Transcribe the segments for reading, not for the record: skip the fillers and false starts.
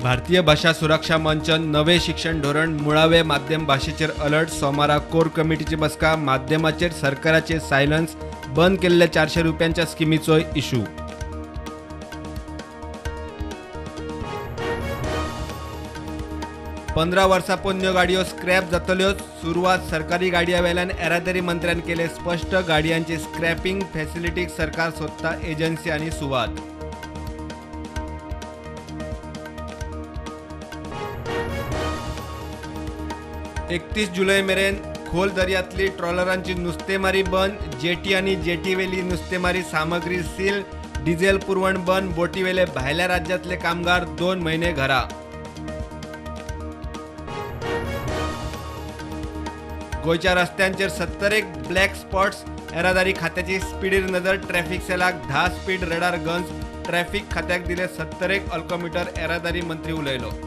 भारतीय भाशा सुरक्षा मंचन नवे शिक्षण धोरण मुळावे माध्यम भाशेचेर अलर्ट. सोमारा कोर कमिटीची बसका. माध्यमाचेर सरकाराचे सायलन्स. बंद केल्ल्या 400 रुपयांच्या स्किमीचोय इशू. 15 वर्सां पोन्न्यो गाडयो स्क्रॅप जातल्योच. सुरवात सरकारी गाडयां वेल्यान येरादारी मंत्र्यान केले स्पश्ट. गाडयांचे स्क्रॅपिंग फॅसिलिटीक सरकार सोदता एजन्सी आनी सुवात. 31 जुलय मेरेन खोल दर्यांतली ट्रॉलरांची नुस्तेमारी बंद. जेटी आनी जेटीवेली नुस्तेमारी सामग्री सील. डिझेल पुरवण बंद. बोटीवेले भायल्या राज्यांतले कामगार 2 म्हयने घरा. गोंयच्या रस्त्यांचेर 71 ब्लॅक स्पॉट्स. येरादारी खात्याची स्पिडीर नजर. ट्रॅफिक सेलाक 10 स्पीड रडार गन्स. ट्रॅफिक खात्याक दिले 71 अल्कोमिटर. येरादारी मंत्री उलयलो.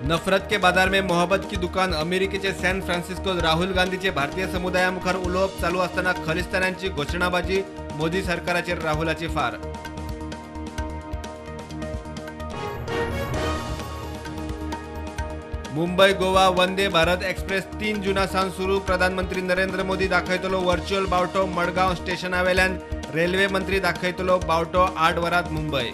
नफरत के बाजार में मोहब्बत की दुकान. अमेरिकेचे सॅन फ्रान्सिस्को राहुल गांधीचे भारतीय समुदायामुखार उलोवप चालू असताना खलिस्तानांची घोषणाबाजी. मोदी सरकाराचेर राहुलाची फार. मुंबई गोवा वंदे भारत एक्सप्रेस 3 जूना सावन सुरू. प्रधानमंत्री नरेंद्र मोदी दाखयतलो व्हर्च्युअल बावटो. मडगांव स्टेशनावेल्यान रेल्वे मंत्री दाखयतलो बावटो. 8 वरांत मुंबय.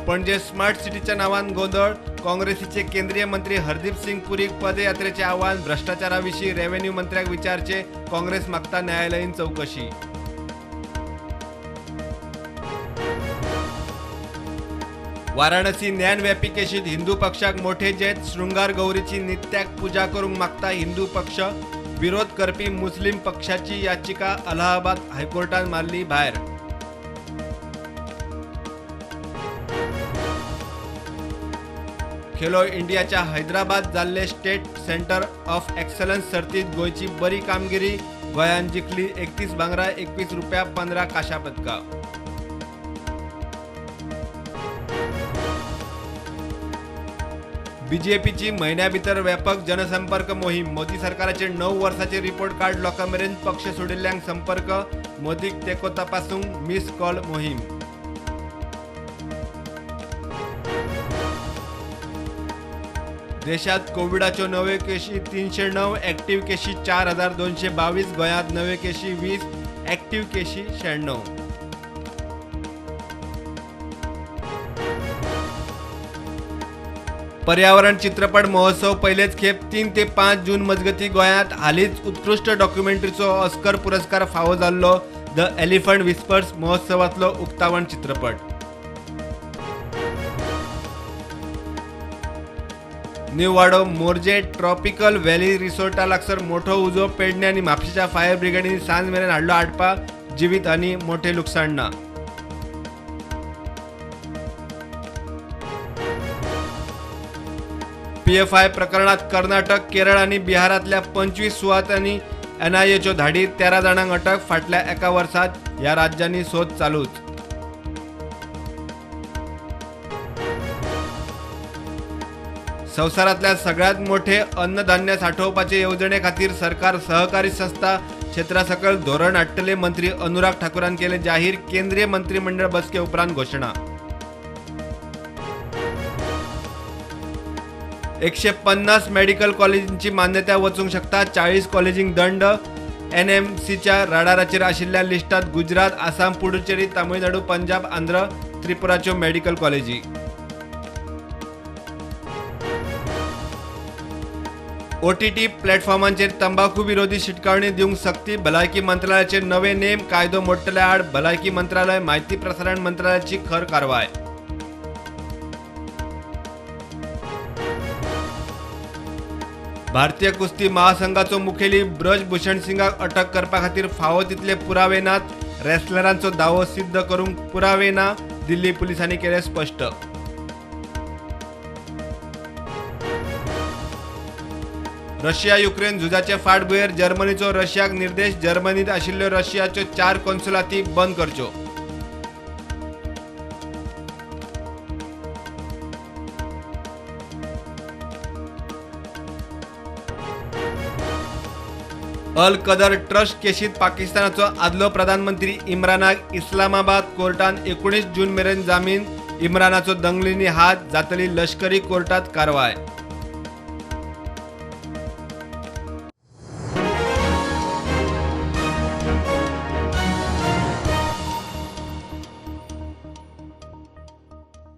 पणजे स्मार्ट सिटीच्या नावान गोंदळ. काँग्रेसीचे केंद्रीय मंत्री हरदीप सिंग पुरीक पदयात्रेचे आव्हान. भ्रष्टाचाराविशीं रेव्हेन्यू मंत्र्याक विचारचे. काँग्रेस मागता न्यायालयीन चवकशी. वाराणसी ज्ञानव्यापी केशीत हिंदू पक्षाक मोठे जैत. शृंगार गौरीची नित्याक पूजा करूंक मागता हिंदू पक्ष. विरोध करपी मुस्लिम पक्षाची याचिका अलाहाबाद हायकोर्टान मारली भायर. खेलो इंडियाच्या हैदराबाद जाल्ले स्टेट सेंटर ऑफ एक्सलन्स सर्तीत गोंयची बरी कामगिरी. गोंयान जिखली 31 भांगरा, 21 रुपया, 15 कांश्या पदकां. बीजेपीची म्हयन्या भितर व्यापक जनसंपर्क मोहीम. मोदी सरकाराचे 9 वर्साचे रिपोर्ट कार्ड लोकां मेरेन. पक्ष सोडिल्ल्यांक संपर्क. मोदीक तेंको तपासूंक मिस कॉल मोहीम. देशात कोविडाच्यो नव्यो केशी 309, ऍक्टिव्ह केशी 4222. गोंयांत नव्यो केशी 20, ऍक्टिव्ह केशी 96. पर्यावरण चित्रपट महोत्सव पयलेच खेप 3 ते 5 जून मजगती गोंयांत. हालींच उत्कृश्ट डॉक्युमेंटरीचो ऑस्कर पुरस्कार फावो जाल्लो the elephant whispers महोत्सवांतलो उक्तावण चित्रपट. निवाडो मोरजे ट्रॉपिकल व्हॅली रिसॉर्टा लागसर मोठो उजो. पेडणे आनी म्हापशेच्या फायर ब्रिगेडींनी सांज मेरेन हाडलो आटपा. जिवीत आनी मोठें लुकसाण ना. पीएफआय प्रकरणात कर्नाटक, केरळ आनी बिहारांतल्या 25 सुवातांनी एनआयएच्यो धाडी. 13 जाणांक अटक. फाटल्या एका वर्सात ह्या राज्यांनी सोद चालूच. संवसारांतल्या सगळ्यात मोठे अन्नधान्य साठोवपाचे येवजणे खातीर सरकार सहकारी संस्था क्षेत्रा सकयल धोरण हाडटले. मंत्री अनुराग ठाकूरान केले जाहीर. केंद्रीय मंत्रिमंडळ बसके उपरांत घोशणा. 150 मेडिकल कॉलेजींची मान्यता वचूंक शकता. 40 कॉलेजींक दंड. एनएमसीच्या रडाराचेर आशिल्ल्या लिस्टांत गुजरात, आसाम, पुडुचेरी, तामिळनाडू, पंजाब, आंध्र, त्रिपुराच्यो मेडिकल कॉलेजी. ओटीटी प्लॅटफॉर्मांचेर तंबाखू विरोधी शिटकावणी दिवंक सक्ती. भलायकी मंत्रालयाचे नवे नेम. कायदो मोडटल्या आड भलायकी मंत्रालय, माहिती प्रसारण मंत्रालयाची खर कारवाय. भारतीय कुस्ती महासंघाचो मुखेली ब्रजभूषण सिंगाक अटक करपा खातीर फावो तितले पुरावे नात. रेसलरांचो दावो सिद्ध करूंक पुरावे ना. दिल्ली पुलिसांनी केले स्पश्ट. रशिया युक्रेन झुजाचे फाटभुंयेर जर्मनीचो रशियाक निर्देश. जर्मनीत आशिल्ल्यो रशियाच्यो 4 कॉन्सुलाती बंद करच्यो. अल कदर ट्रस्ट केशीत पाकिस्तानाचो आदलो प्रधानमंत्री इम्रानाक इस्लामाबाद कोर्टान 19 जून मेरेन जामीन. इम्रानाचो दंगलींनी हात, जातली लष्करी कोर्टात कारवाय.